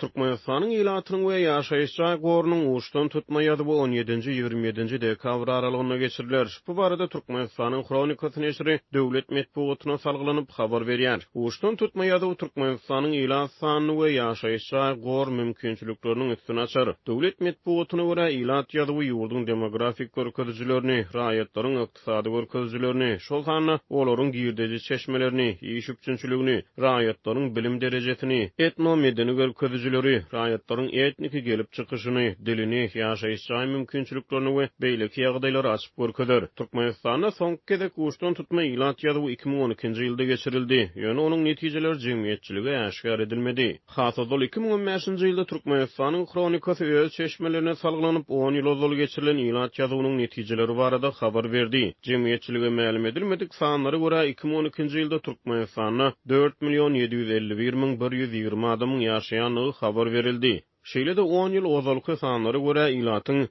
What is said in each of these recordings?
Türkmenistanyň ilatynyň we ýaşaýyş jaý gorunyň uçdan tutma ýazuwy on ýedinji, 27 nji dekabr aralygynda geçiriler. Bu barada Türkmenistanyň Hronikasy neşiri döwlet metbugatyna salgylanyp habar berýär. Uçdan tutma ýazuw Türkmenistanyň ilat sanyny we ýaşaýyş jaý gor mümkinçilikleriniň üstüni açar. Döwlet metbugatyna görä, ilat ýazuwy ýurduň demografik görkezijilerini, raýatlaryň ykdysady görkezijilerini, şol sanda olaryň girdeji çeşmelerini, iş üpjünçiligini, raýatlaryň bilim derejesini, etno-medeni görkezijileri, raýatlaryň etniki gelip çykyşyny, dilini, ýaşaýyş jaý mümkinçiliklerini we beýleki ýagdaýlary açyp görkezer. Türkmenistanda soňky gezek uçdan tutma ilat ýazuwy 2012-nji ýylda geçirildi, ýöne onuň netijeleri jemgyýetçilige äşgär edilmedi. Has ozal, 2015-nji ýylda Türkmenistanyň Hronikasy öz çeşmelerine salgylanyp, on ýyl ozal geçirilen ilat ýazuwynyň netijeleri barada habar berdi. Jemgyýetçilige mälim edilmedik sanlara görä, 2012-nji ýylda Türkmenistanda dört million 751 120 adamyň ýaşaýandygy habar berildi. Şeýle-de, on ýyl ozalky sanlara görä, ilatyň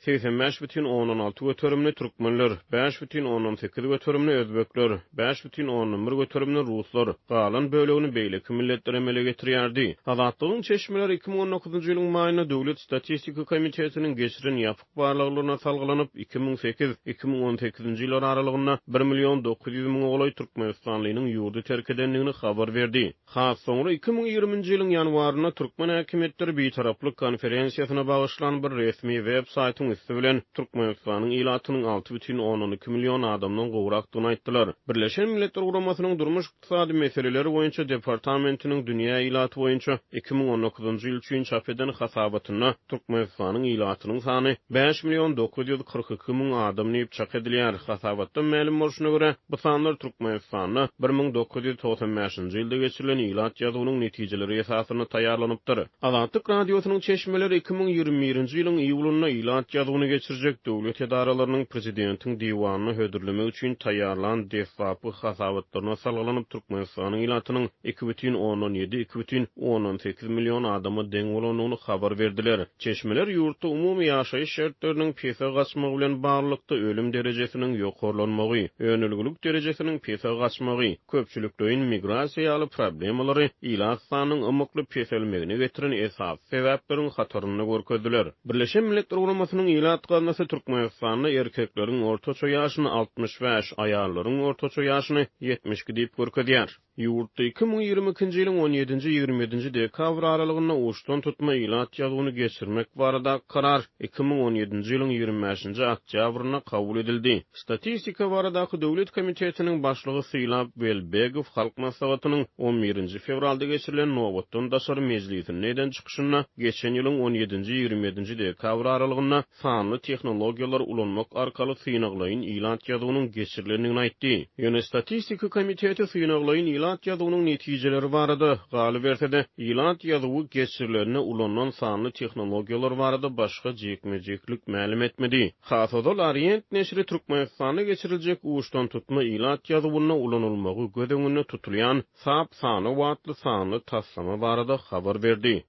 85,6 göterimini türkmenler, 5,8 göterimini özbekler, 5,1 göterimini ruslar, galan bölegini beýleki milletler emele getirýärdi. Azatlygyň çeşmeleri 2019-njy ýylyň maýynda Döwlet statistika komitetiniň geçiren ýapyk barlaglaryna salgylanyp, 2008, 2018-nji ýyllar aralygynda bir million 900 müňe golaý türkmenistanlynyň ýurdy terk edendigini habar berdi. Has soňra 2020-nji ýylyň ýanwarynda türkmen häkimiýetleri Bitaraplyk konferensiýasyna bagyşlan bir resmi web saýtyň üsti bilen Türkmenistanyň ilatynyň 6,2 million adamdan gowrakdygyny aýtdylar. Birleşen Milletler Guramasynyň Durmuş-ykdysady meseleler boýunça departamentiniň dünýä ilaty boýunça 2019-njy ýyl üçin çap eden hasabatynda Türkmenistanyň ilatynyň sany 5 942 000 adam diýip çak edilýär. Hasabatdan mälim bolşuna görä, bu sanlar Türkmenistanda 1995-nji ýylda geçirilen ilat ýazuwynyň netijeleri esasynda taýýarlanypdyr. Azatlyk Radiosynyň çeşmeleri 2021-nji ýylyň iýulynda ilat ýazuwyny geçirjek döwlet edaralarynyň prezidentiň diwanyna hödürlemek üçin taýýarlan deslapky hasabatlaryna salgylanyp, Türkmenistanyň ilatynyň 2,7, 2,8 million adama deň bolandygyny habar berdiler. Çeşmeler ýurtda umumy ýaşaýyş şertleriniň pese gaçmagy bilen baglylykda ölüm derejesiniň ýokarlanmagy, önelgilik derejesiniň pese gaçmagy, köpçülikleýin migrasiýa ýaly problemalary ilat sanynyň ymykly peselmegine getiren esasy sebäpleriň hatarynda görkezdiler. Birleşen Milletler Guramasynyň Ilat gaznasy Türkmenistanda erkekleriň ortaça ýaşyny 65, aýallaryň ortaça ýaşyny 72 diýip görkezýär. Ýurtda 2022-nji ýylyň on ýedinji, 27-nji dekabr aralygynda uçdan tutma ilat ýazuwyny geçirmek baradaky karar 2017-nji ýylyň 25-nji oktýabrynda kabul edildi. Statistika baradaky döwlet komitetiniň başlygy Sylap Welbegow Halk Maslahatynyň on birinji fewralda geçirilen nobatdan daşary mejlisinde eden çykyşynda geçen ýylyň on ýedinji, 27-nji dekabr aralygynda sanly tehnologiýalary ulanmak arkaly synaglaýyn ilat ýazuwynyň geçirilendigini aýtdy. Ýöne Statistika komiteti synaglaýyn ilat ýazuwynyň netijeleri barada, galyberse-de, ilat ýazuwy geçirilende ulanylan sanly tehnologiýalar barada başga jikme-jiklik mälim etmedi. Has ozal Orient neşiri Türkmenistanda geçiriljek uçdantutma ilat ýazuwynda ulanylmagy göz öňünde tutulýan SAP Sanaw atly sanly taslama barada habar berdi.